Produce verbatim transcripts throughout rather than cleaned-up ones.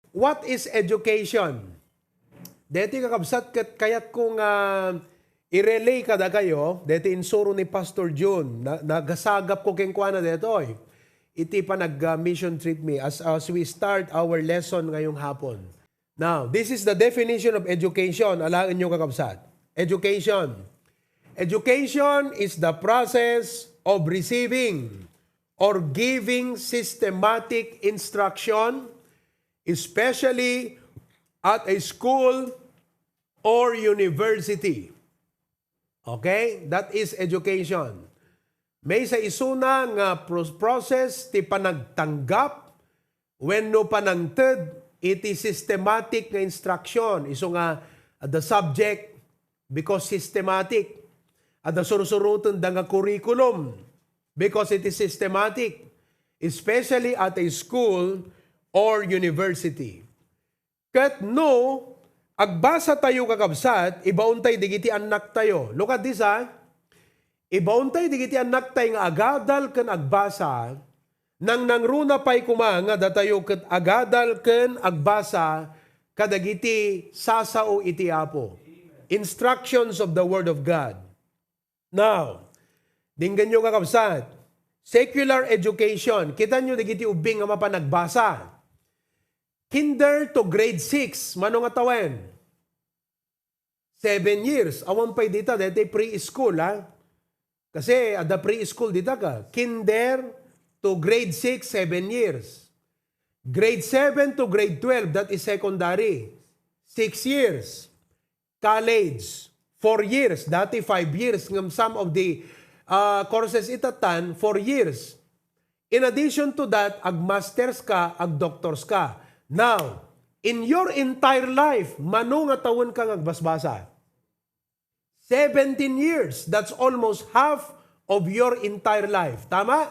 What is education? Deti kakabsat ket kayatko nga i-relay kadakayo, deti insuro ni Pastor Jun, na, nagasagapko kenkuana detoy. Iti panag, ah, mission trip mi as, as we start our lesson ngayong hapon. Now, this is the definition of education. Alaenyo, kakabsat. Education. Education is the process of receiving or giving systematic instruction, especially at a school or university. Okay? That is education. Maysa isuna nga pro-, process ti panagtanggap wenno panangted iti systematic nga instruction. Isu nga, uh, the subject, because systematic. Adda sursurotenda nga curriculum, because it is systematic, especially at a school or university. Ket no agbasa tayo, kakabsat, ibaon tay digiti annak tayo. Look at this, ha? Ibaon tay digiti annak tay nga agadal ken agbasa, nangnangruna pay koma nga datayo ket agadal ken agbasa kadagiti sasao iti Apo. Instructions of the Word of God. Now, dinggenyo, kakabsat, secular education. Kitanyo digiti ubbing nga mapan agbasa. Kinder to grade six, mano nga tawen? Seven years. Awan pay dita, daytoy preschool, ha? Kasi adda preschool dita ka. Kinder to grade six, seven years. Grade seven to grade twelve, that is secondary, six years. College, four years. Dati, five years. Ngem some of the, uh, courses itatan, four years. In addition to that, agmasters ka, agdoctors ka. Now, in your entire life, mano nga tawen ka nga agbasbasa? Seventeen years. That's almost half of your entire life. Tama?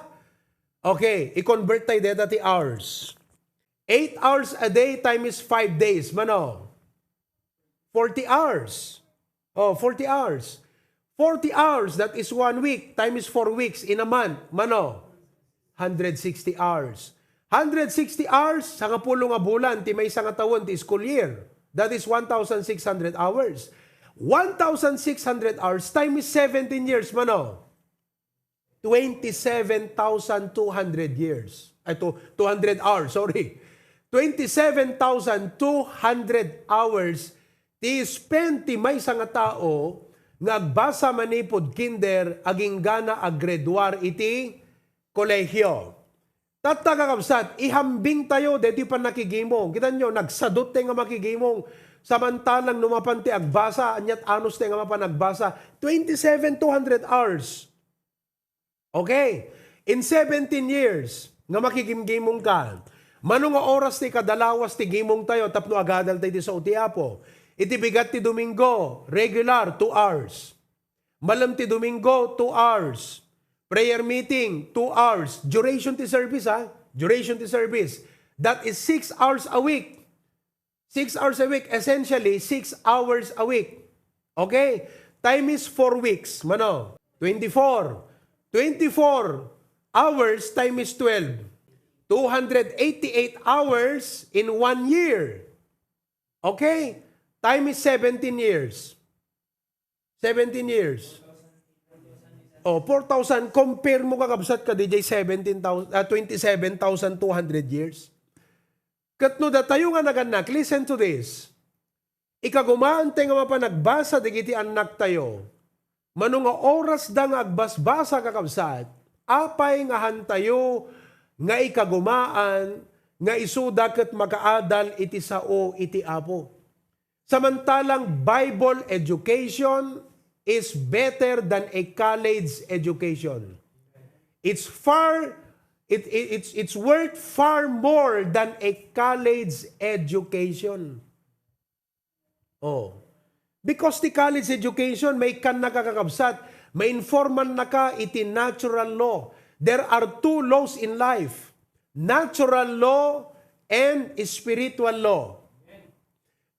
Okay, i-convert tayo deta ti hours. Eight hours a day times five days. Mano? Forty hours. Oh, forty hours. Forty hours, that is one week, times four weeks in a month. Mano? Hundred sixty hours. Hundred sixty hours, sangapulo nga bulan, ti maysa nga tawen ti school year. That is one thousand six hundred hours. One thousand six hundred hours times seventeen years, mano? Twenty-seven thousand two hundred years. Ay, to, two hundred hours, sorry. Twenty-seven thousand two hundred hours ti spend ti maysa nga tao nga agbasa manipud kinder, aginggana aggraduar iti kolehiyo. Tatta, kakabsat, ihambing tayo daytoy pannakigimong. Kitanyo, nagsadut tayo nga makigimong. Samantalang no mapan ti agbasa, aniat anus tayo nga mapan agbasa. Twenty-seven, two hundred hours. Okay. In seventeen years, nga makigimgimong ka, mano nga oras ti kadalawas ti gimong tayo tapno agadal tayo ti sao ti Apo? Iti bigat ti Domingo, regular, two hours. Malem ti Domingo, two hours. Prayer meeting, two hours. Duration ti service, ha? Duration ti service. That is six hours a week. Six hours a week, essentially, six hours a week. Okay? Time is four weeks. Mano? Twenty-four. Twenty-four hours time is twelve. Two hundred eighty-eight hours in one year. Okay? Time is seventeen years. Seventeen years. Oh, four thousand, compare mo, kakabsat, ka D J, seventeen thousand, ah, twenty-seven thousand two hundred years. Ket no datayo nga nagannak, listen to this. Ikagumaan tayo nga mapan agbasa dagiti annak tayo. Mano nga oras da nga agbasbasa, kakabsat, apay nga han tayo nga ikagumaan nga isuda ket makaadal iti sao iti Apo? Samantalang Bible education is better than a college education. It's far, it, it- it's, it's worth far more than a college education. Oh. Because the college education, maikkan na ka, kakabsat, ma-informan na ka iti natural law. There are two laws in life, natural law and spiritual law.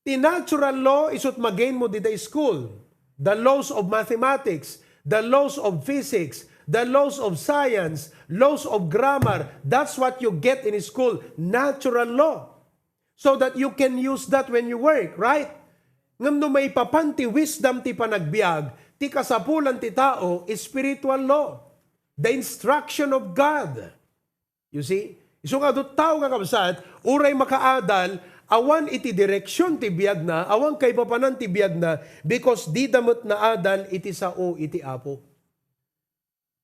Ti natural law isut magen mo dita school. The laws of mathematics, the laws of physics, the laws of science, laws of grammar. That's what you get in school. Natural law. so that you can use that when you work, right? Ngem no maipapan ti wisdom ti panagbiag, ti kasapulan ti tao, spiritual law, the instruction of God. You see? Isu nga adu tao nga kabsat, uray makaadal, awan iti direksyon ti biagna, awan kaipapanan ti biagna, because dida met naadal iti sao iti Apo.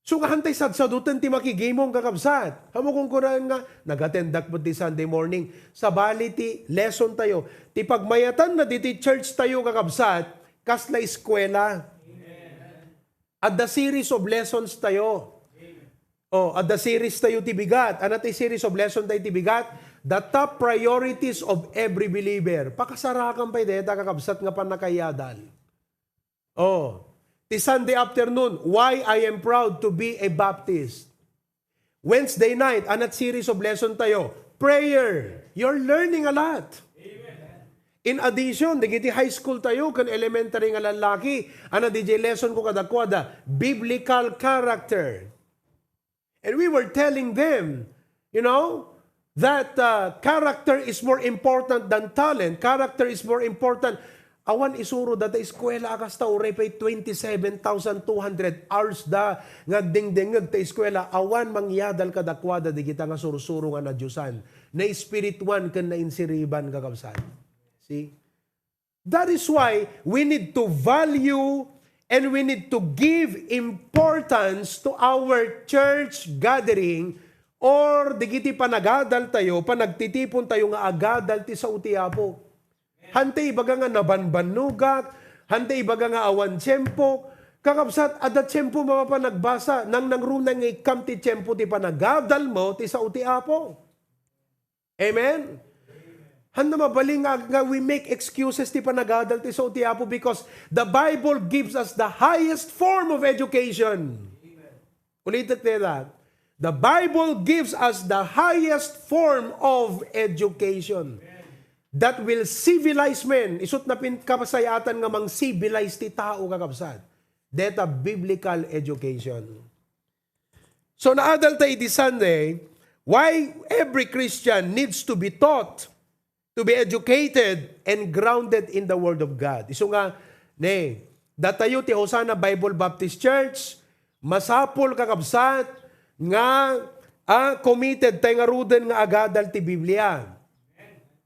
So, nga hantay sadsadoten ti makigimong, kakabsat. Amo kung kunan nga, nagatendak met ti Sunday morning. Sabali ti lesson tayo. Ti pagmayatan na diti church tayo, kakabsat, kasla eskwela. Adda series of lessons tayo. Oh, adda series tayo ti bigat. Ano ti series of lesson tayo ti bigat? The top priorities of every believer. Pakasarakan pay deta, kakabsat, nga pannakayadal. Oh, ti Sunday afternoon, why I am proud to be a Baptist. Wednesday night, anat series of lesson tayo. Prayer. You're learning a lot. In addition, dagiti high school tayo, kan elementary nga lallaki, ana D J lesson ko kadakuada, biblical character. And we were telling them, you know, that uh, character is more important than talent. Character is more important. Awan isuro data eskwela a kasta, uray pay twenty-seven thousand two hundred hours da nga agdengdengngeg ta eskwela. Awan mangyadal kadakuada digita nga sursuro nga nadiosan, naespirituan ken nainsiriban, kakabsat. See? That is why we need to value and we need to give importance to our church gathering or dagiti panagadal tayo, panagtitipon tayo nga agadal ti sao ti Apo. Hantay ibaga nga nabanbannogak, hantay ibaga nga awan tiempo. Kakabsat, adda tiempo mapapan agbasa, nangnangruna nga ikkam ti tiempo ti panagadal mo ti sao ti Apo. Amen? Handa mabalin nga, nga we make excuses ti panagadal ti sao ti Apo because the Bible gives us the highest form of education. Ulitek dayta. The Bible gives us the highest form of education that will civilize men. Isut na pin-, kapasayatan nga mang-civilize ti tao, kakabsat. Deta biblical education. So, naadal ta iti Sunday, why every Christian needs to be taught to be educated and grounded in the Word of God. Isu nga, ne, datayo ti Hosanna Bible Baptist Church, masapul, kakabsat, nga, ah, committed tay ngaruden nga agadal ti Biblia.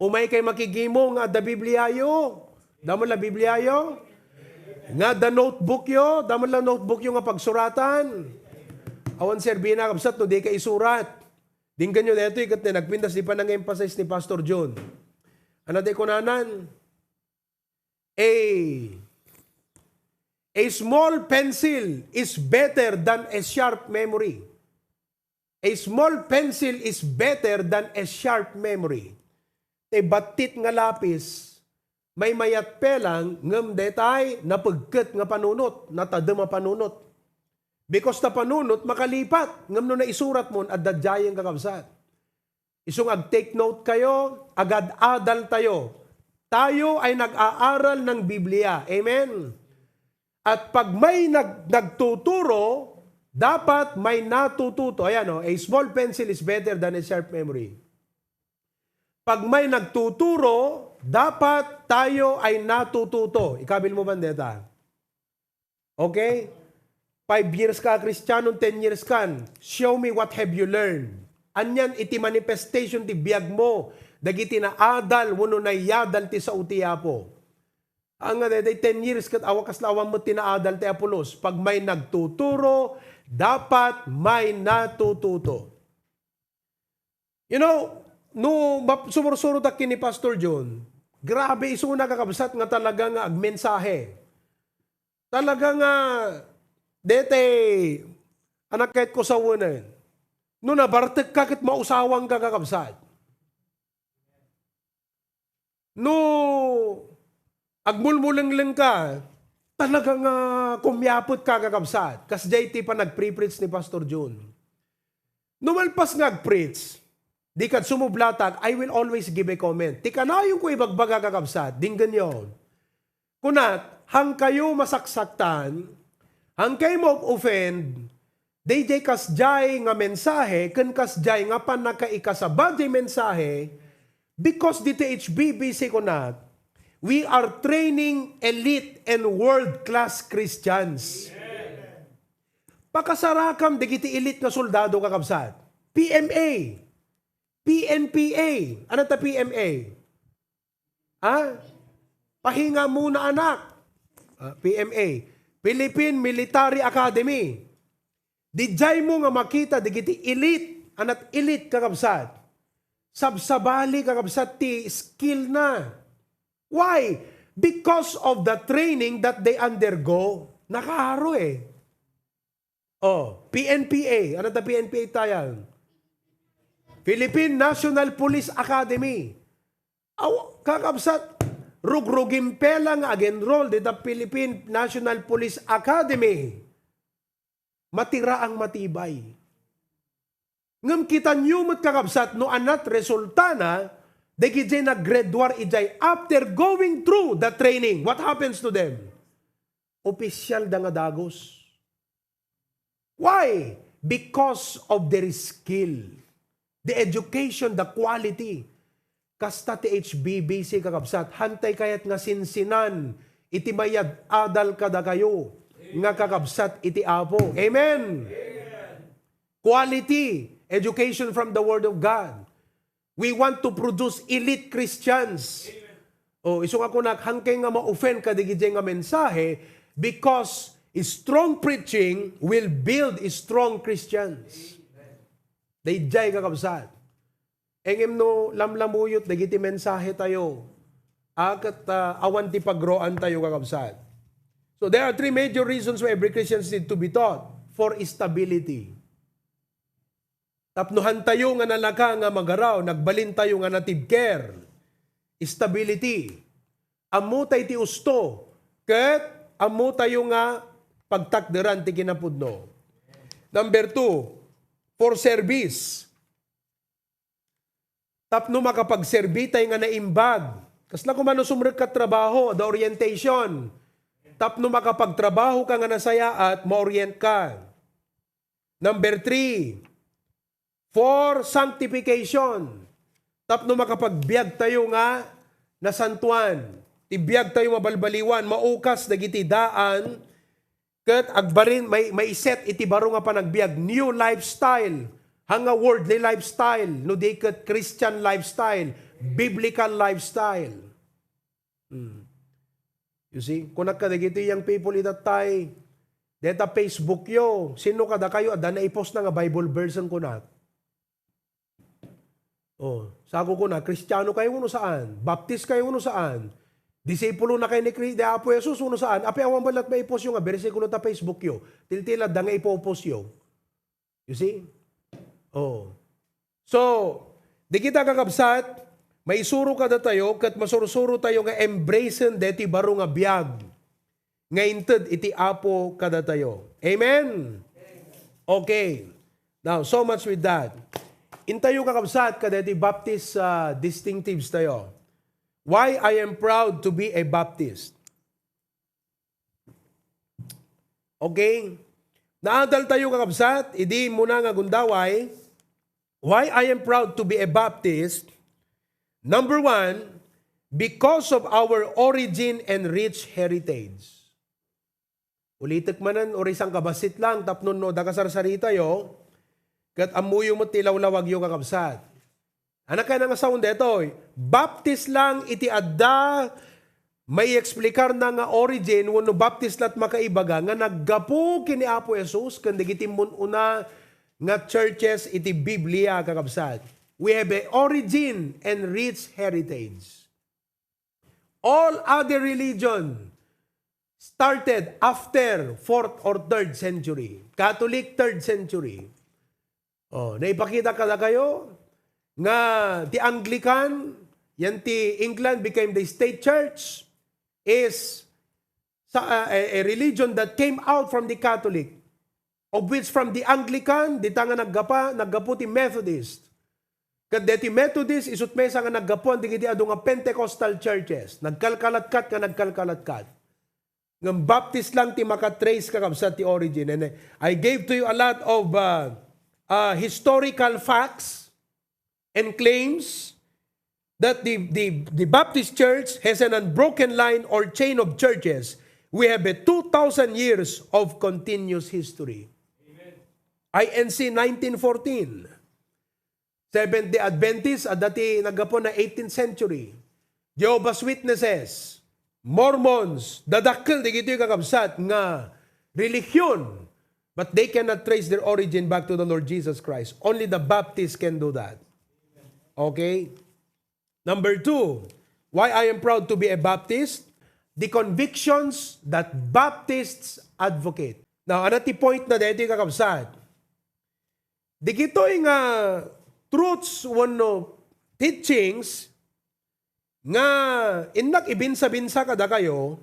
Umay kay makigimong nga adda Bibliayo. Damo la Bibliayo? Nga adda notebookyo? Damo la notebookyo nga pagsuratan? Awan serbina, kabsat, no di ka isurat. Denggenyo daytoy ket nagpintas ti panang-emphasize ni Pastor John. Ano ti kunanan? A, a small pencil is better than a sharp memory. A small pencil is better than a sharp memory. Ti battit nga lapis, maymayat pay lang, ngem daytay napegket nga panunot, natadem a panunot. Because ta panunot, makalipat. Ngem no naisurat mo, adda diayen, kakabsat. Isu nga ag-take note kayo, agad-adal tayo. Tayo ay nag-aaral ng Biblia. Amen? At pag may nag-, nagtuturo, dapat may natututo. Ayan, oh, a small pencil is better than a sharp memory. Pag may nagtuturo, dapat tayo ay natututo. Ikabil mo, bandeta. Okay? Five years ka Kristiano, ten years kan, show me what have you learned. Anian iti manifestation ti biag mo, dagiti naadal wenno nayadal ti sao ti Apo. Ania daytoy ten years ket awan kasla awan met ti naadal ti Apolos. Pag may nagtuturo, dapat may natututo. You know, no map-, sumursurotak ken ni Pastor John, grabe isuna, kakabsat, nga talaga nga agmensahe. Talaga nga, dete, anak ket ko sawenen. No nabartek ka ket mausawan ka, kakabsat. No agmulmulengleng ka, talaga nga kumiapet ka, kakabsat. Kasdiay ti panagpre-preach ni Pastor John. No malpas nga agpreach, di kad sumublatak, I will always give a comment. Ti kanayon ko ibagbaga, kakabsat, denggenyo. Kunat, "Hankayo masaksaktan, hankay ma-offend, daydiay kasdiay nga mensahe, ken kasdiay nga pannakaikasaba diay mensahe, Because diti H B B C kunak, we are training elite and world-class Christians. Pakasarakam dagiti elite nga soldado, kakabsat. P M A. P N P A. Ano ta P M A? Ha? Pahinga muna, anak. Ah, P M A. Philippine Military Academy. Didiay mo nga makita dagiti elite, anat elite, kakabsat. Sabsabali, kakabsat, ti skill na. Why? Because of the training that they undergo. Nakaro eh. Oh, P N P A. Ano ta P N P A tayan? Philippine National Police Academy. Aw, kakabsat, rugrugim pela nga ag-enroll dita Philippine National Police Academy. Matiraang matibay. Ngem kitanyo met, kakabsat, no anat resultana, dagiti naggraduar idiay after going through the training, what happens to them? Opisyal da nga dagus. Why? Because of their skill, the education, the quality. Kasta ti H B B C, kakabsat, hantay kayat nga sinsinan iti mayad-adal kadakayo nga kakabsat iti Apo. Amen. Quality education from the Word of God. We want to produce elite Christians. Oh, isu nga kunak, hankay nga ma-offend kadagiti nga mensahe, because strong preaching will build strong Christians. Daydiay, kakabsat. Ngem no lamlamuyot dagiti mensahe tayo, a, ket, ah, awan ti pagroan tayo, kakabsat. So there are three major reasons why every Christian need to be taught. For stability. Tapno hantayo nga nalaka nga magaraw, nagbalin tayo nga natibker. Stability. Ammo tay ti usto, ket ammo tayo nga pagtakderan ti kinapudno. Number two, for service. Tapno makapagserbi tay nga naimbag. Kasla koma no sumrekka trabaho, the orientation. Tapno makapagtrabaho ka nga nasayaat, ma-orient ka. Number three, for sanctification. Tapno makapagbiag tayo nga nasantuan. Ti biag tayo mabalbaliwan, maukas dagiti daan, ket agbalin, may, maiset iti baro nga panagbiag, new lifestyle. Haan nga worldly lifestyle, no di ket Christian lifestyle, biblical lifestyle. Hmm. You see, kunak kadagiti young people ita tay, deta Facebook yo, sino kadakayo adda naipost na nga Bible verse, kunak? Oh, sago kuna, Kristiano kayo wenno saan? Baptist kayo wenno saan? Disipulo na kayo ni Kri-, ni Apo Jesus wenno saan? Apay awan met la maipost yo nga bersikulo ta Facebook yo. Tiltila da nga ipopost yo. You see? Oh. So, di kita, kakabsat, maisuro kadatayo ket masursuro tayo nga embracen deti baro nga biag nga inted iti Apo kadatayo. Amen? Okay. Now, so much with that. Intayo, kakabsat, kadeti Baptist, ah, distinctives tayo. Why I am proud to be a Baptist. Okay? Naadal tayo, kakabsat, idi muna nga gundaway. Why I am proud to be a Baptist? Number one, because of our origin and rich heritage. Ulitek manen, uray sangkabassit lang, tapno no, da kasarsaritayo, ket ammoyo met ti lawlawagyo, kakabsat. Anak kay nga sound detoy, Baptist lang iti adda, may explicar na nga origin, wenno Baptist lat makaibaga, nga naggapu ken ni Apo Jesus, ken dagiti mun-una nga churches iti Biblia, kakabsat. We have a origin and rich heritage. All other religion started after fourth or third century. Catholic, third century. Oh, naipakita kadakayo nga ti Anglican, yan ti England became the state church, is sa, uh, a, a religion that came out from the Catholic, of which from the Anglican, dita nga naggapa, naggapu ti Methodist. Ket deti Methodist, isut' maysa nga naggapuan dagiti adu nga Pentecostal churches. Nagkalkalatkat nga nagkalkalatkat. Ngem Baptist lang ti makatrace, kakabsat, ti origin. And I gave to you a lot of, uh, uh, historical facts and claims. that the, the, the Baptist Church has an unbroken line or chain of churches. We have a two thousand years of continuous history. I N C nineteen fourteen. Seventh-day Adventist, adda ti naggapu na eighteenth century. Jehovah's Witnesses, Mormons, dadakkel digitoy kakabsat nga relihion, but they cannot trace their origin back to the Lord Jesus Christ. Only the Baptists can do that. Okay? Number two, why I am proud to be a Baptist? The convictions that Baptists advocate. Now, ano ti point na dito, kakabsat? Digitoy nga truths wenno teachings nga innak ibinsa-binsa kadakayo,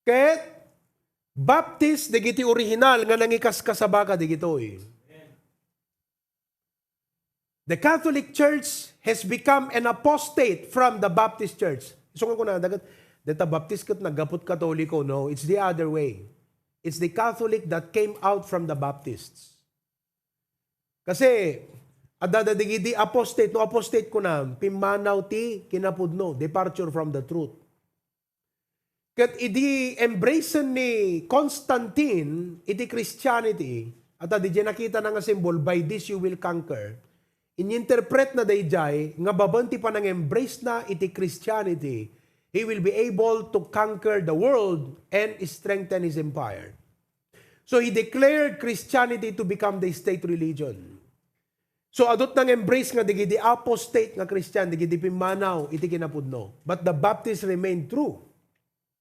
ket Baptist dagiti original nga nangikaskasaba kadigitoy. The Catholic Church has become an apostate from the Baptist Church. Isu nga kuna, dagat, deta Baptist ket naggaput Katoliko. No, it's the other way. It's the Catholic that came out from the Baptists. Kasi, adda dagiti apostate. No apostate kuna, pimmanaw ti kinapudno, departure from the truth. Ket idi embracen ni Constantine iti Christianity, ata didiay nakitana nga symbol, "By this you will conquer," ininterpretna daydiay nga babaen ti panang-embracena iti Christianity, he will be able to conquer the world and strengthen his empire. So he declared Christianity to become the state religion. So, adut nang-embrace nga dagiti apostate nga Christian, dagiti pimmanaw iti kinapudno. But the Baptists remain true.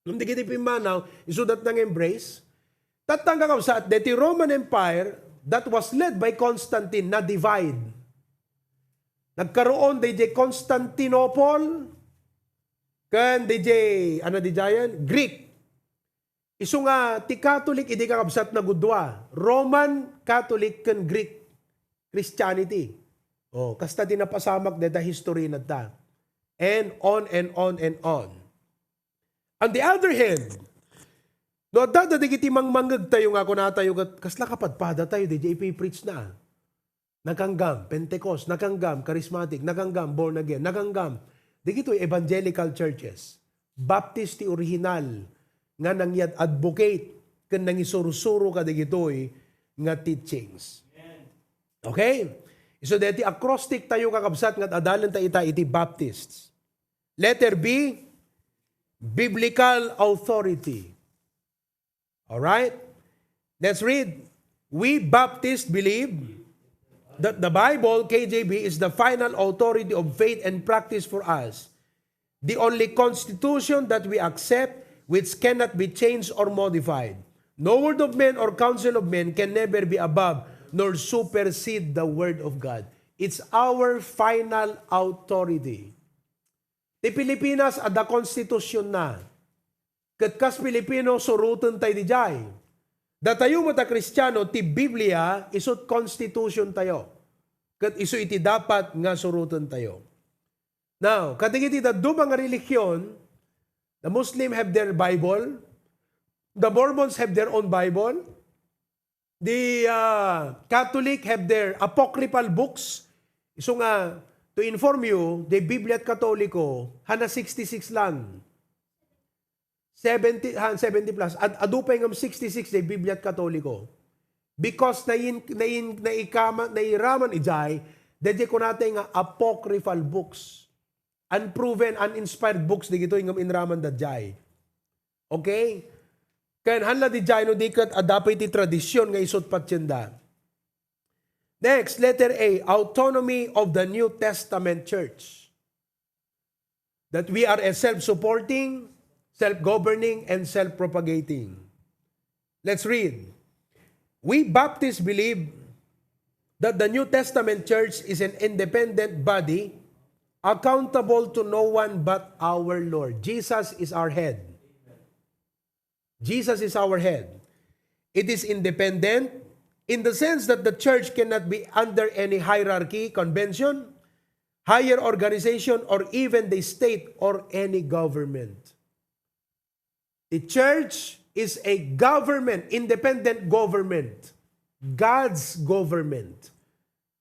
Ngem dagiti pimmanaw, isu dat nang-embrace. Tattang kakabsat, deti Roman Empire that was led by Constantine, na-divide. Nagkaroon daydiay Constantinople, ken daydiay, ano daydiayen? Greek. Isu nga ti Catholic idi kakabsat nagudua, Roman Catholic ken Greek Christianity. Oh, kasta ti napasamak deta history nata. And on and on and on. On the other hand, no adda dagiti mangmangngegtayo nga kunatayo ket kasla kapadpadatayo daydiay ipipreach na. Nakanggam, Pentecost, nakanggam, Charismatic, nakanggam, born again, nakanggam. Dagitoy evangelical churches. Baptist ti original nga nangyad-advocate ken nangisursuro kadagitoy nga teachings. Okay? So, deti acrostic tayo, kakabsat, nga adalenta ita iti Baptists. Letter B, biblical authority. All right? Let's read. We Baptists believe that the Bible, K J V, is the final authority of faith and practice for us, the only constitution that we accept which cannot be changed or modified. No word of men or counsel of men can never be above nor supersede the word of God. It's our final authority. Ti Pilipinas, adda konstitusyonna. Ket kas Pilipino, suroten tayo didiay. Datayo met a Kristiano, ti Biblia, isut constitution tayo. Ket isu iti dapat nga suroten tayo. Now, kadagiti dadduma nga relihion, the Muslim have their Bible, the Mormons have their own Bible, the, uh, Catholic have their apocryphal books. Isu nga, to inform you, the Biblia Katoliko, hana sixty-six lang. Seventy, ha, seventy plus. Ad-, adu pay ngem sixty-six the Biblia Katoliko. Because nain-, nain-, naikama-, nairaman idiay, daydiay kunatay nga apocryphal books. Unproven, uninspired books, digitoy ngem inraman daydiay. Okay? Ken haan la didiay no di ket adda pay ti tradisyon nga isut patienda. Next, letter A, autonomy of the New Testament church. That we are a self-supporting, self-governing, and self-propagating. Let's read. We Baptists believe that the New Testament church is an independent body accountable to no one but our Lord. Jesus is our head. Jesus is our head. It is independent in the sense that the church cannot be under any hierarchy, convention, higher organization, or even the state or any government. The church is a government, independent government, God's government.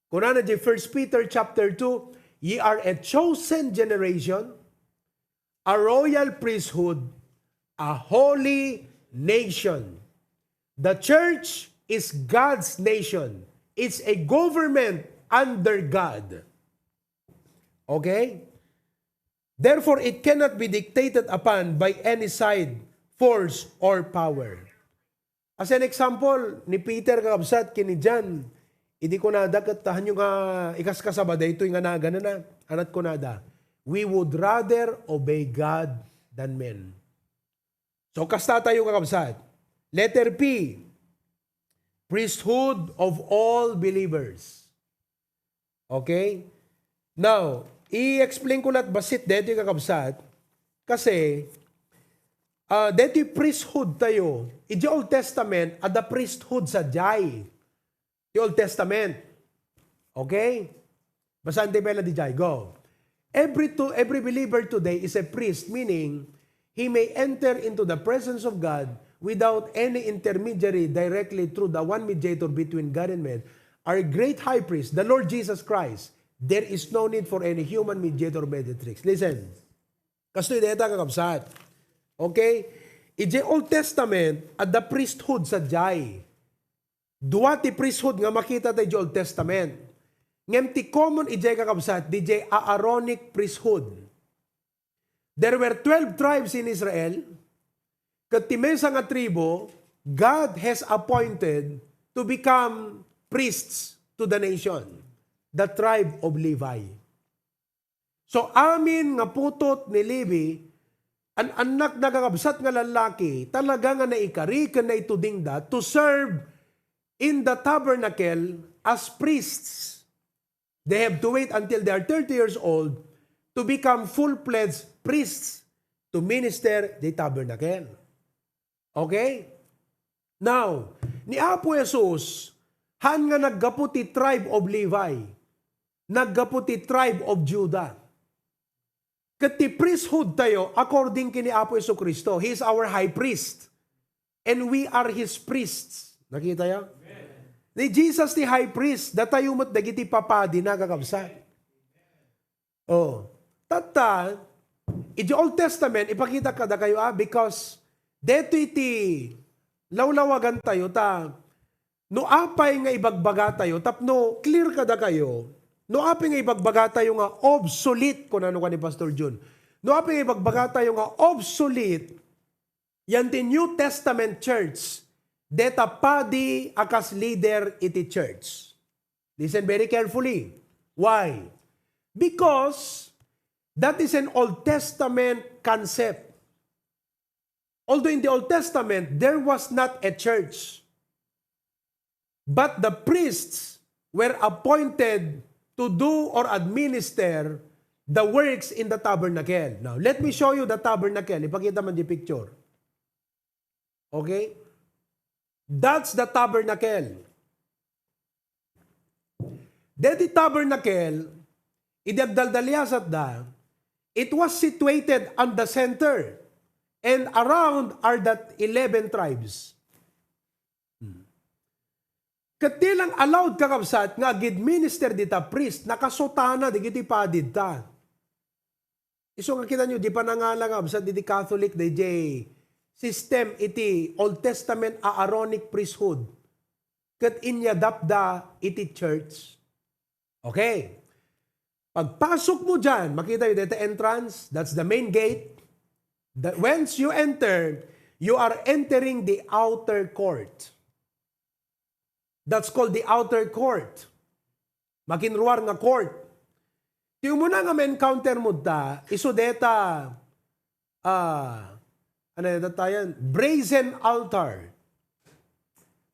Kunana di First Peter chapter two, Ye are a chosen generation, a royal priesthood, a holy nation. The church is God's nation. It's a government under God. Okay? Therefore, it cannot be dictated upon by any side, force, or power. As an example, ni Peter, kakabsat, ken ni John, idi kunada ket, "Hanyo nga ikaskasaba daytoy nga naganana?" Ania ti kunada? "We would rather obey God than men." So, kasta tayo, kakabsat. Letter P, priesthood of all believers. Okay? Now, i-explain ko la't bassit daytoy, kakabsat, kasi, ah, daytoy priesthood tayo, idiay Old Testament, adda priesthood sadiay. Ti Old Testament. Okay? Basaen tayo pay la idiay. Go. Every, to, every believer today is a priest, meaning he may enter into the presence of God without any intermediary, directly through the one mediator between God and man, our great high priest, the Lord Jesus Christ. There is no need for any human mediator or mediatrix. Listen. Kastoy dayta, kakabsat. Okay? Idiay Old Testament, adda priesthood sadiay. Dua ti priesthood nga makita tayo idiay Old Testament. Ngem ti common idiay, kakabsat, didiay Aaronic priesthood. There were twelve tribes in Israel, ket ti maysa nga tribu, God has appointed to become priests to the nation, the tribe of Levi. So, amin nga putut ni Levi, an annak na, kakabsat, nga lallaki, talaga nga naikari ken naitudingda to serve in the tabernacle as priests. They have to wait until they are thirty years old to become full-fledged priests to minister the tabernacle. Okay? Now, ni Apo Jesus, haan nga naggapu ti tribe of Levi, naggapu ti tribe of Judah. Ket ti priesthood tayo according ken ni Apo Jesu-Cristo. He is our high priest. And we are His priests. Nakita ya? Ni Jesus ti high priest, datayo met dagiti papadi na, kakabsat. Oh. Tatta, iti Old Testament, ipakita kadakayo, ah, because detoy ti lawlawagan tayo, ta no apay nga ibagbaga tayo, tapno clear kadakayo, no apay nga ibagbaga tayo nga obsolete, kunano ka ni Pastor Jun, no apay nga ibagbaga tayo nga obsolete, yan ti New Testament church, deta padi a kas leader iti church. Listen very carefully. Why? Because that is an Old Testament concept. Although in the Old Testament, there was not a church, but the priests were appointed to do or administer the works in the tabernacle. Now, let me show you the tabernacle. Ipakita man di picture. Okay? That's the tabernacle. Deti tabernacle, idi agdaldaliasatda, it was situated on the center, and around are the eleven tribes. Hmm. Ket di lang allowed, kakabsat, nga agidminister dita priest, nakasutana dagiti padidta. Isu nga kita nyo, di pa nangala nga, kabsat, diti Catholic, dayjay system iti Old Testament Aaronic priesthood. Ket inyadaptda iti church. Okay. Pagpasok mo dyan, makita nyo dito entrance, that's the main gate. That once you enter, you are entering the outer court. That's called the outer court. Makinruar nga court. Ti umuna nga ma-encounter mo da, isu deta, ah, ano deta yan? Brazen altar.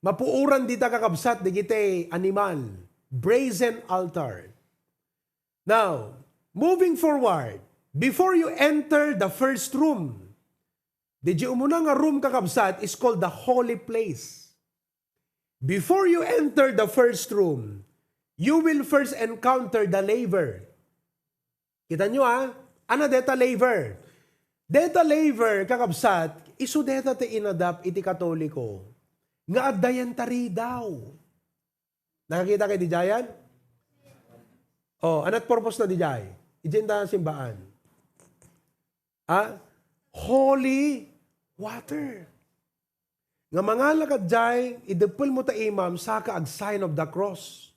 Mapuoran dita, kakabsat, dagiti animal. Brazen altar. Now, moving forward, before you enter the first room, dayjay umuna nga room, kakabsat, is called the holy place. Before you enter the first room, you will first encounter the laver. Kita nyo, ah? Ano deta laver? Deta laver, kakabsat, isu deta ti inadapt iti Katoliko nga adda yan taridaw. Nakakita kayo di jayan? Oh, anat purpose na dijay? Ijenta simbaan. Ah? Holy water. Nga mangala kadjay, ideppel mo ta imam, saka ag sign of the cross.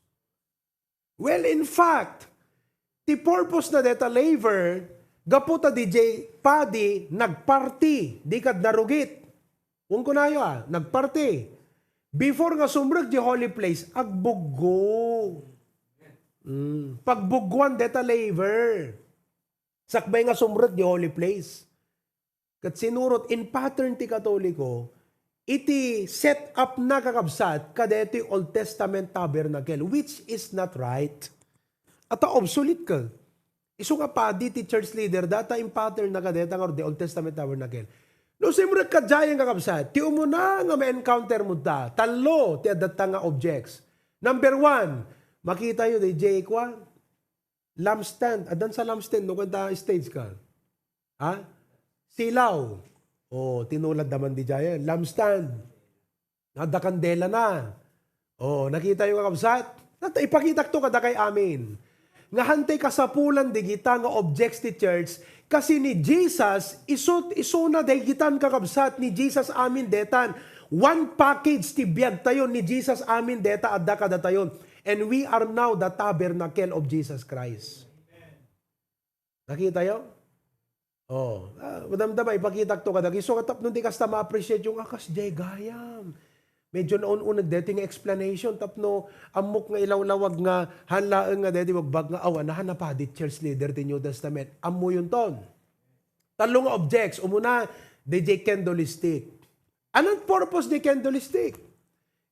Well, in fact, ti purpose na deta laver, gapu ta dijay padi, nagparti, di kad narugit. Wen kunayo, ah, nagparti. Before nga sumrek di holy place, agbuggo. Mm. Pagbuggoan deta laver. Sakbay nga sumrek di holy place. Ket sinurot in pattern ti Katoliko, iti set up na, kakabsat, kadaytoy Old Testament tabernacle, which is not right. Ata obsolete ka. Isu nga padi ti church leader, data in pattern na kadeta nga the Old Testament tabernacle. No, simrek ka dyan, kakabsat, ti umuna nga ma-encounter mo da, tallo ti addatta nga objects. Number one, makita yo, D J, kwan, lampstand. Addan sa lampstand, no, kanta stage ka. Ha? Silaw. O, tinulad naman di dyan. Lampstand. Adda kandela na. O, nakita yo, kakabsat? Nata, ipakitak to kadakay amin. Nga hantay kasapulan di kita nga objects ti church, kasi ni Jesus, isut, isuna daygitan, kakabsat, ni Jesus amin detan. One package ti biag tayo, ni Jesus amin deta adda kadatayon. And we are now the tabernacle of Jesus Christ. Nakita yo? Oh, ah, madamdama, ipakitak to kadagiti. So, tapno di kasta ma-appreciate yung, "Ah, kasdiay gayam." Medyo naun-uneg deti nga explanation. Tapno ammok nga ilawlawag nga han laeng nga deti bagbag nga, "Aw, anahan na padi church leader ti New Testament." Ammo yun ton. Tallo nga objects. Umuna, D J candlestick. Anong purpose di candlestick?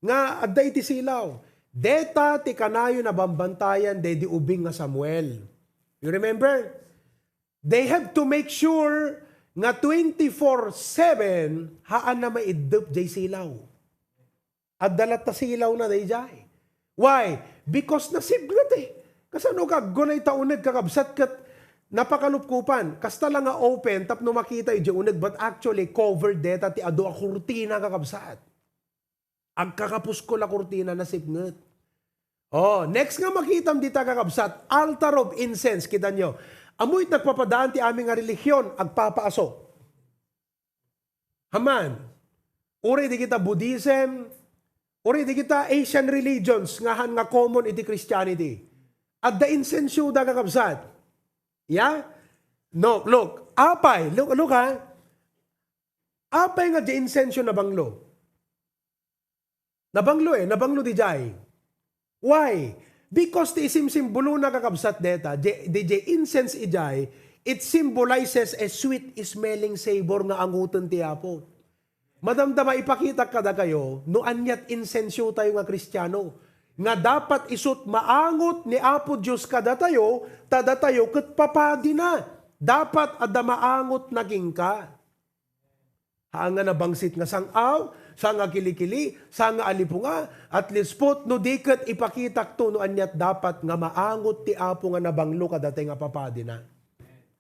Nga adda iti silaw. Deta ti kanayon a bambantayan daydi ubing nga Samuel. You remember? They have to make sure nga twenty-four seven haan na maiddep jay silaw. Adda latta silaw na dayjay. Why? Because nasibnget eh. Kasano ka aggunay ta uneg, kakabsat, ket napakalupkupan. Kasta lang nga open tapno makita iti uneg, but actually covered deta ti adu a kurtina, kakabsat. Agkakapuskol a kurtina, nasibnget. Oh, next nga makitam dita, kakabsat, altar of incense. Kita nyo, amoy nagpapadaan ti amin nga relihiyon, agpapaaso. Haman, uray di kita Buddhism, uray di kita Asian religions nga han nga common iti Christianity. Adda insensyo da, kakabsat. Yeah? No, look, apay, look, look ha. Apay nga di insensyo na banglo? Nabanglo eh, nabanglo dijay. Why? Because ti isimsimbolona, kakabsat, deta, di, di jay incense ijay, it symbolizes a sweet smelling savor nga angoten ti Apo. Madamdama, ipakitak kadakayo no aniat insensyo tayo nga Kristiano. Nga dapat isut maangot ni Apo Dios kadatayo, ta datayo ket papadina. Dapat adda maangot na kenka. Haan nga nabangsit nga sang-aw, saan nga kilikili, saan nga alipunga, at least put, no di ket ipakitakto no aniat dapat nga maangot ti Apo nga nabanglo kadatay nga papadina.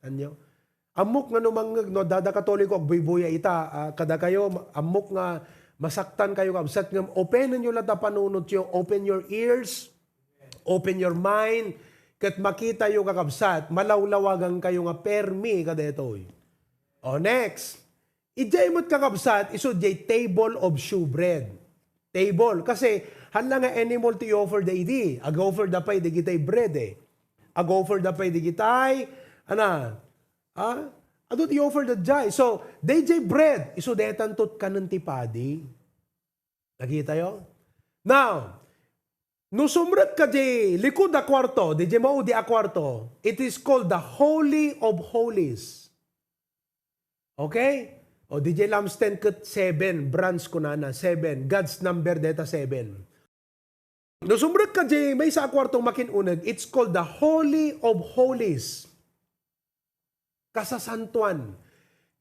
Anyo? Ammok nga no mangngeg, no, dada Katoliko, agbuybuya ita, ah, kadakayo, ammok nga masaktan kayo, kabsat, ngem openenyo latta panunotyo, open your ears, open your mind, ket makitayo, kakabsat, malawlawagan kayo nga permi kadaytoy. O, next. Idiay met, kakabsat, isu diay table of shewbread. Table. Kasi, haan la nga animal ti i-offer da idi. Ag-offer da pay dagitay bread eh. Ag-offer da pay dagitay, ana, ha? Adu ti i-offer da jay. So, dayjay bread, isu detan tot kanen ti padi. Nakita yo? Now, no sumrek ka di likud a kuarto, di, di maudi a kuarto, it is called the Holy of Holies. Okay? O, di jay lampstand ket seven, bronze kunana, seven. God's number deta seven. No sumrek ka di maysa a kuarto makin-uneg, it's called the Holy of Holies. Kasasantoan.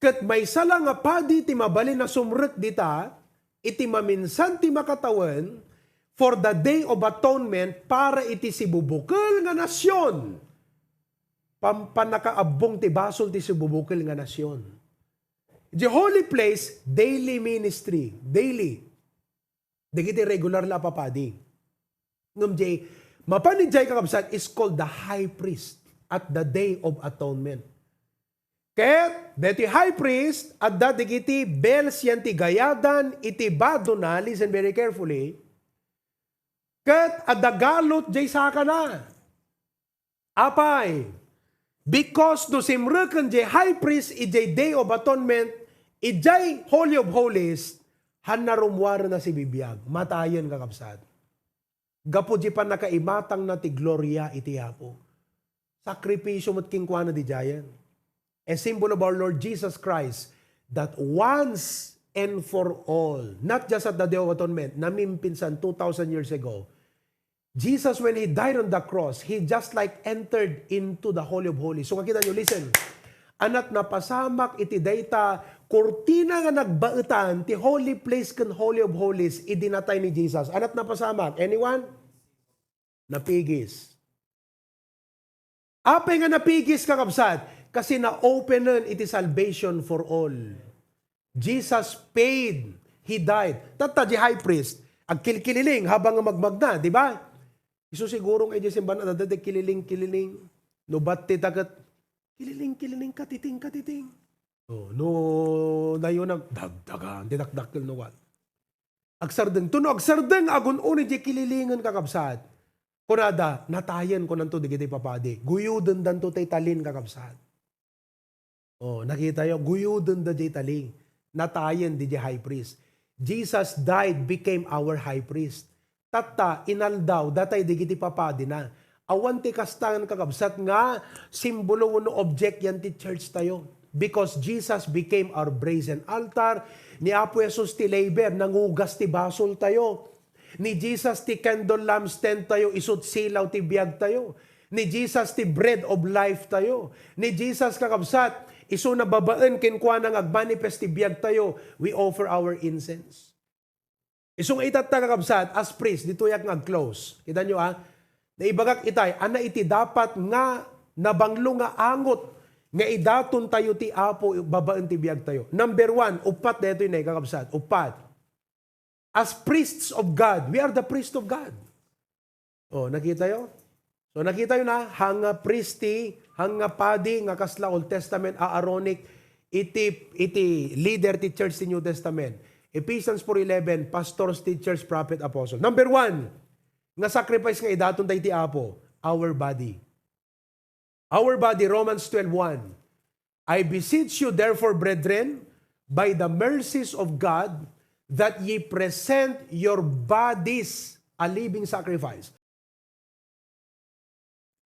Ket maysa la nga padi ti mabalin a sumrek dita, iti maminsan ti makatawen, for the Day of Atonement, para iti sibubukel nga nasion. Pam-, pannakaabbong ti basol ti sibubukel nga nasion. The holy place, daily ministry. Daily. Dagiti regular la a papadi. Ngem jay Mapan idiay, kakabsat, is called the high priest at the Day of Atonement. Ket deti high priest, adda dagiti bells yan ti gayadan iti badona, listen very carefully, ket adda galut jay sakana. Apay, because no simreken jay high priest idiay Day of Atonement, idiay Holy of Holies, han narummuarna sibibiag. Matayen, kakabsat. Gapu di pannakaimatangna ti gloria iti Apo. Sakripisyo met kenkuana didiayen. A symbol of our Lord Jesus Christ, that once and for all, not just at the Day of Atonement, namimpinsan two thousand years ago, Jesus, when He died on the cross, He just like entered into the Holy of Holies. So, kakita nyo, listen, anat napasamak iti dayta kurtina nga nagbaetan ti Holy Place ken Holy of Holies idi natay ni Jesus. Anat napasamak. Anyone? Napigis. Apay nga napigis, kakabsat? Kasi na-openen iti salvation for all. Jesus paid. He died. Tatta, di high priest, agkilkililing habang nga magmagna, di ba? Isu siguro nga iti simbahan, adda ti kililing-kililing. No batti ta ket, kililing-kililing, katiting, katiting. Oh, no, nayon na, dagdagan, dinakdakkel no what. Agsardeng. Tuno agsardeng, agun-uni di kililingen, kakabsat. Kunada, natayen, kunanto, digiti papadi. Guyudendanto tay talin, kakabsat. Oh, nakita yo, guyudenda jay talin. Natayen di jay high priest. Jesus died, became our high priest. Tatta, inaldaw, datay digiti papadina. Awan ti kastangan, kakabsat, nga simbolo wenno object yan ti church tayo. Because Jesus became our brazen altar, ni Apo Jesus ti laver, nangugas ti basol tayo. Ni Jesus ti candle lampstand tayo, isut silaw ti biag tayo. Ni Jesus ti bread of life tayo. Ni Jesus, kakabsat, isu na babaen kenkuana nga agmanifest ti biag tayo. We offer our incense. Isu nga itatta, kakabsat, as priest, ditoyak nga ag-close. Kita nyo, ah? Naibagak itay, ana iti dapat nga nabanglo nga angot nga idaton tayo ti Apo babaen ti biag tayo. Number one, uppat daytoy na, kakabsat. Uppat. As priests of God, we are the priest of God. Oh, nakita yo? So, nakita yo na, hanga priest ti, hanga padi nga kasla Old Testament, Aaronic, iti, iti leader ti church ti New Testament. Ephesians four eleven, pastors, teachers, prophet, apostle. Number one, nga sacrifice nga idaton tayo ti Apo, our body. Our body, Romans twelve one. I beseech you, therefore, brethren, by the mercies of God, that ye present your bodies a living sacrifice.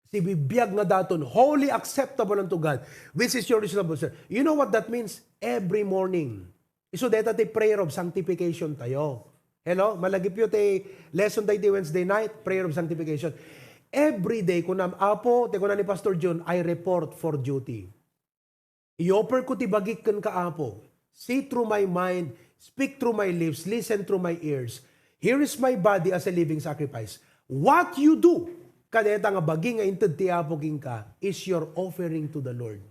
Sibibiag nga daton, holy, acceptable unto God, which is your reasonable service. You know what that means? Every morning. Isu dayta ti prayer of sanctification tayo. Hello? Malagipyo ti lesson tayo ti Wednesday night, prayer of sanctification. Every day, kunam, Apo, ti kuna ni Pastor Jun, I report for duty. I-offer ko ti bagik kenka, Apo. See through my mind, speak through my lips, listen through my ears. Here is my body as a living sacrifice. What you do kadeta nga bagi nga inted ti Apo kenka is your offering to the Lord.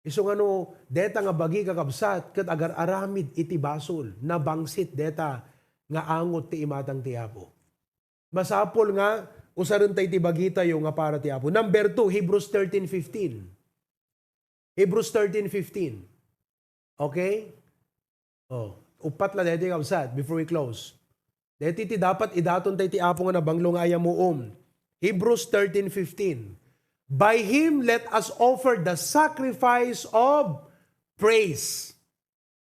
Isu nga no, deta nga bagi, kakabsat, ket agar-aramid iti basol, nabangsit deta nga angot ti imatang ti Apo. Masapul nga usaren tayo ti bagitayo nga para ti Apo. Number two, Hebrews thirteen fifteen. Hebrews thirteen fifteen. Okay? Oh, uppat la daytoy, kabsat, before we close. Daytoy ti dapat idaton tayo ti Apo nga nabanglo nga ayamuom. Hebrews thirteen fifteen. By him, let us offer the sacrifice of praise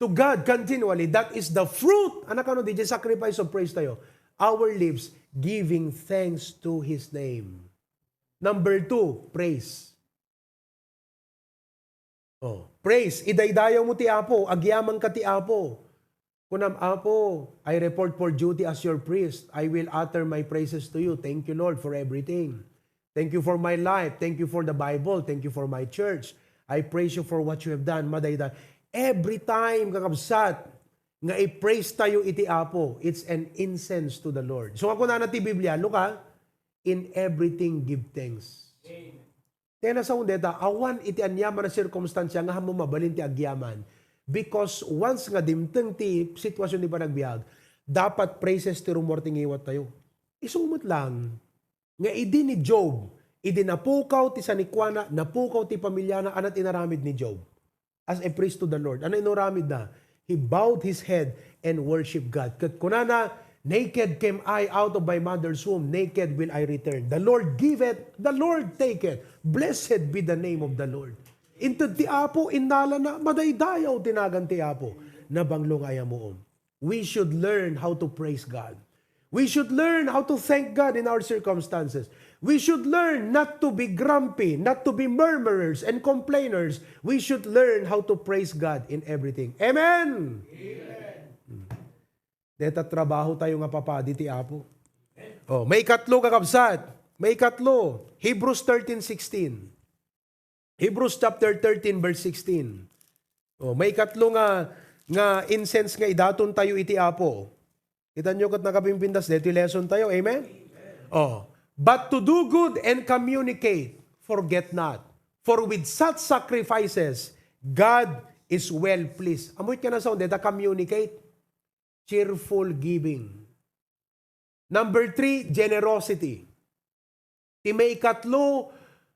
to God continually. That is the fruit. Ano kano, di sacrifice of praise tayo? Our lips giving thanks to his name. Number two, praise. Oh, praise. Idaydayaw mo ti Apo. Agyaman ka ti Apo. Kunam, Apo, I report for duty as your priest. I will utter my praises to you. Thank you, Lord, for everything. Thank you for my life. Thank you for the Bible. Thank you for my church. I praise you for what you have done. Madayda. Every time, kakabsat, nga i-praise tayo iti Apo, it's an incense to the Lord. So, ako na ti Biblia, look ha, "In everything give thanks." Amen. Tena sa undeta, awan iti aniaman a sirkumstansya nga hammo mabalin ti agyaman. Because once nga dimteng ti sitwasyon ti panagbiag, dapat praises ti rummuar ti ngiwat tayo. Isu met lang. nga idi ni Job, idi napukaw ti sanikuana, napukaw ti pamilyana, ania ti inaramid ni Job? As a priest to the Lord. Ania inaramidna? He bowed his head and worshiped God. Ket kunana, "Naked came I out of my mother's womb, naked will I return. The Lord giveth, the Lord taketh. Blessed be the name of the Lord." Inted ti Apo, innalana, madaydayaw ti nagan ti Apo. Nabanglo nga ayamuom. We should learn how to praise God. We should learn how to thank God in our circumstances. We should learn not to be grumpy, not to be murmurers and complainers. We should learn how to praise God in everything. Amen! Amen. Deta trabaho tayo nga papadi ti Apo. Oh, maikatlo, kakabsat. Maikatlo, Hebrews thirteen sixteen. Hebrews chapter thirteen, verse sixteen. Oh, maikatlo nga, nga incense nga idaton tayo iti Apo. Kita nyo ket nakapimpintas daytoy lesson tayo. Amen? Oh, "But to do good and communicate, forget not. For with such sacrifices, God is well pleased." Ammoyo ti nasaon dayta communicate. Cheerful giving. Number three, generosity. Ti maikatlo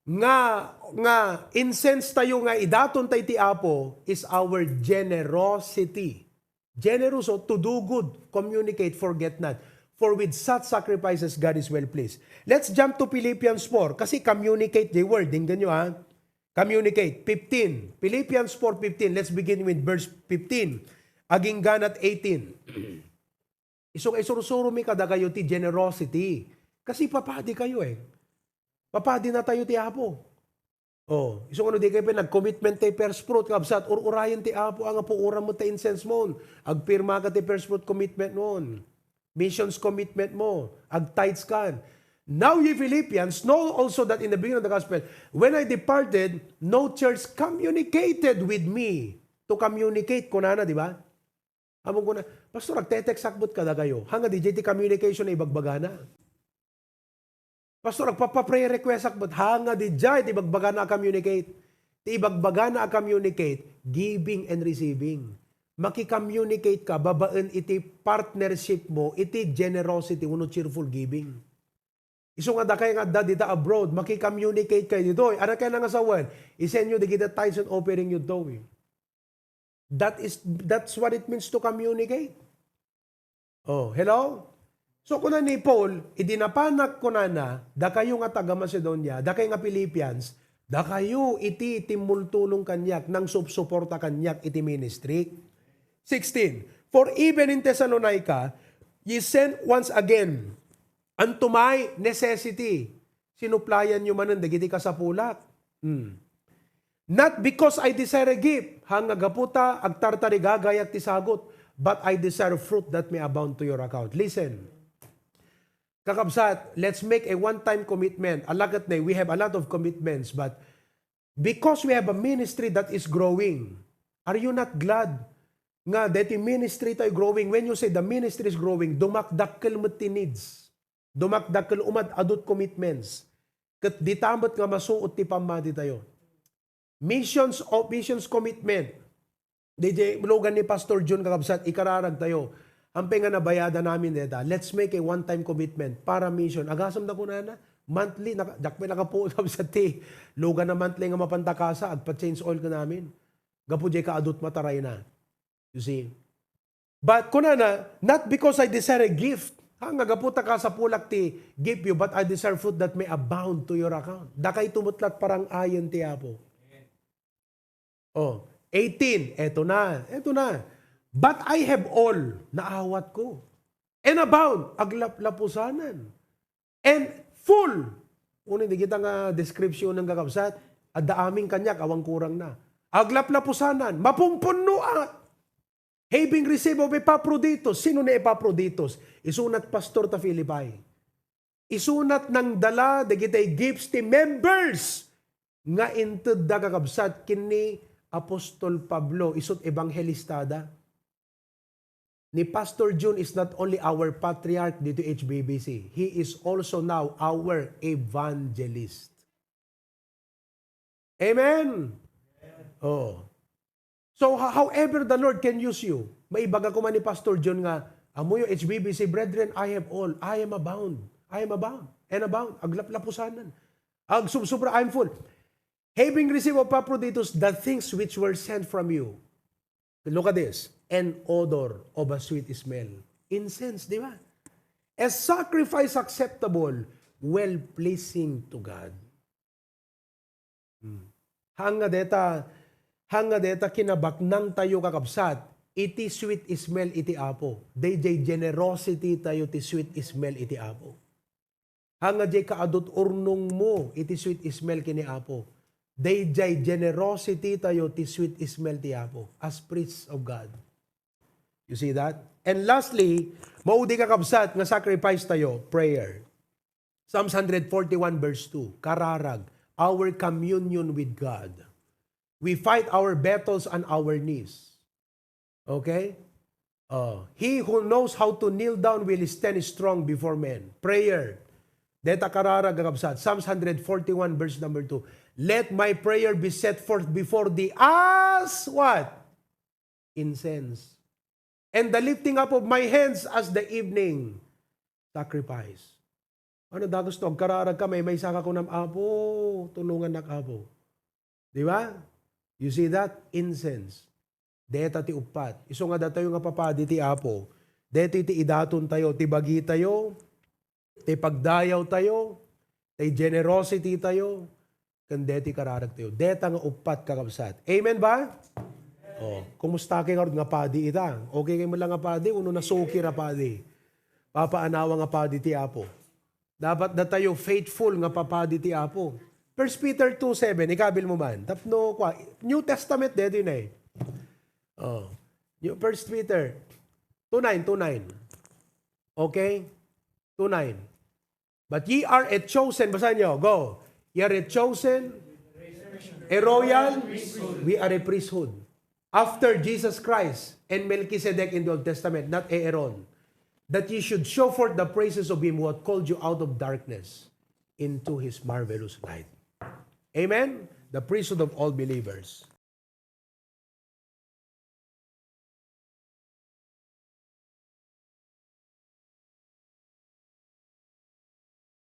nga, nga incense tayo nga idaton tayo ti Apo is our generosity. Generous, oh, to do good, communicate, forget not. For with such sacrifices, God is well pleased. Let's jump to Philippians four. Kasi communicate the word. Dinggan nyo, ha? Communicate. Fifteen. Philippians four fifteen. Let's begin with verse fifteen. Agingga na ti eighteen. Isu nga isursuro mi kadakayo ti generosity. Kasi papadi kayo eh. Papadi na tayo ti Apo. Oh, isu nga no di kayo pay nag-commitment ti first fruit, kabsat, ur-urayen ti Apo, nga puoram mo ti incense mo. Agpirma ka ti first fruit commitment mo. Missions commitment mo. Ag-tithes ka. "Now, ye Philippians, know also that in the beginning of the gospel, when I departed, no church communicated with me." To communicate, kunana, di ba? Among kuna, "Pastor, agte-textak met kadakayo." Hanga di jay ti communication a ibagbagana. "Pastor, agpapa-prayer requestak met." Hanga di jay ti ibagbagana a communicate. Ti ibagbagana a communicate, giving and receiving. Makicommunicate ka babaen iti partnership mo, iti generosity, wenno cheerful giving. Isu nga dakay nga adda dita abroad, makicommunicate kayo ditoy. Ano kaya nga sawen? Isenyo dagiti tithes and offering yu ditoy. That is, that's what it means to communicate. Oh, hello? So, kuna ni Paul, "Idi napanak," kunana, "dakayo nga taga-Macedonia, dakay nga Philippians, dakayo iti timmultulong kaniak, nangsupsuporta kaniak iti ministry." Sixteen, "For even in Thessalonica, ye sent once again unto my necessity." Sinuplayan yo manen dagiti kasapulak. Hmm. "Not because I desire a gift," hanga gapu ta agtartarigagayak ti sagut, "but I desire fruit that may abound to your account." Listen. Kakabsat, let's make a one-time commitment. Alakat na, we have a lot of commitments, but because we have a ministry that is growing, are you not glad nga deti ministry tayo growing? When you say the ministry is growing, dumakdakkel met ti needs. Dumakdakkel, umad-adut commitments. Ket dita met nga masuot ti pammati tayo. Missions o missions commitment. Di jay lugan ni Pastor John, kakabsat, ikararag tayo. Ampay nga nabayadan namin deta. Let's make a one-time commitment para mission. Agasem da kunana, monthly, naka, dakpe nakapuot, kabsat, ti lugan na monthly nga mapanta kasa, agpa-change oil ka namin. Gapu jay kaadut mataray na. You see? But kunana, "Not because I desire a gift." Ha, nga gapu ta kasapulak ti gift you, "but I desire fruit that may abound to your account." Dakayto met la ti parang-ayen ti Apo. Oh, eighteen, eto na, eto na. "But I have all," naawat ko. "And abound," aglaplapusanan. "And full." Uno, di kita nga description ng kakabsat. Adda amin kaniak, awan kurang na. Aglaplapusanan, mapumpunnoak. "Having received of Epaphroditus." Sino ni Epaphroditus? Isunat pastor ta Filipi. Isunat nangdala dagiti gifts ti members nga intedda, kakabsat, ken ni Apostol Pablo, isut ebanghelistada. Ni Pastor Jun is not only our patriarch dito H B B C, he is also now our evangelist. Amen. Oh. So, ho-, however the Lord can use you, maibaga koma ni Pastor John nga, "Ammoyo, H B B C brethren, I have all. I am abound." I am abound and abound. Aglaplapusanan. Agsubsobra, I'm full. Having received of Epaphroditus the things which were sent from you. Look at this. An odor of a sweet smell. Incense, di ba? A sacrifice acceptable, well-pleasing to God. Hmm. Haan nga deta, haan nga deta kinabaknang tayo, kakabsat, iti sweet smell iti Apo. Dayjay generosity tayo ti sweet smell iti Apo. Haan nga jay kaadut urnongmo iti sweet smell ken ni Apo. Dayjay generosity tayo ti sweet smell ti Apo as priests of God. You see that? And lastly, maudi, kakabsat, nga sacrifice tayo, prayer. Psalms one forty-one verse two, kararag, our communion with God. We fight our battles on our knees. Okay? Oh, he who knows how to kneel down will stand strong before men. Prayer. Deta kararag, kakabsat. Psalms one forty-one verse number two. Let my prayer be set forth before thee as what? Incense. And the lifting up of my hands as the evening sacrifice. Ano, dagus to, agkararag ka, maymaysa ka kunam, Apo, tulongannak, Apo. Di ba? You see that? Incense. Deta ti uppat. Isu nga datayo nga papadi ti Apo. Deta ti idaton tayo, ti bagi tayo, ti pagdayaw tayo, ti generosity tayo, ken deti kararag tayo. Deta nga uppat, kakabsat. Amen ba? Oh, kumusta kay ngarud nga padi ita? Okay kay mo lang nga padi, uno nasukir a padi? Papaanawa nga padi ti Apo. Dapat datayo faithful nga papadi ti Apo. First Peter two seven, ikabil mo man. Tapno, kwa, New Testament, deti na eh. Oh. New First Peter two nine, two nine. Okay? two nine. But ye are a chosen, basahin nyo, go. Ye are a chosen, a royal, we are a priesthood. After Jesus Christ and Melchizedek in the Old Testament, not Aaron, that ye should show forth the praises of him who hath called you out of darkness into his marvelous light. Amen? The priesthood of all believers.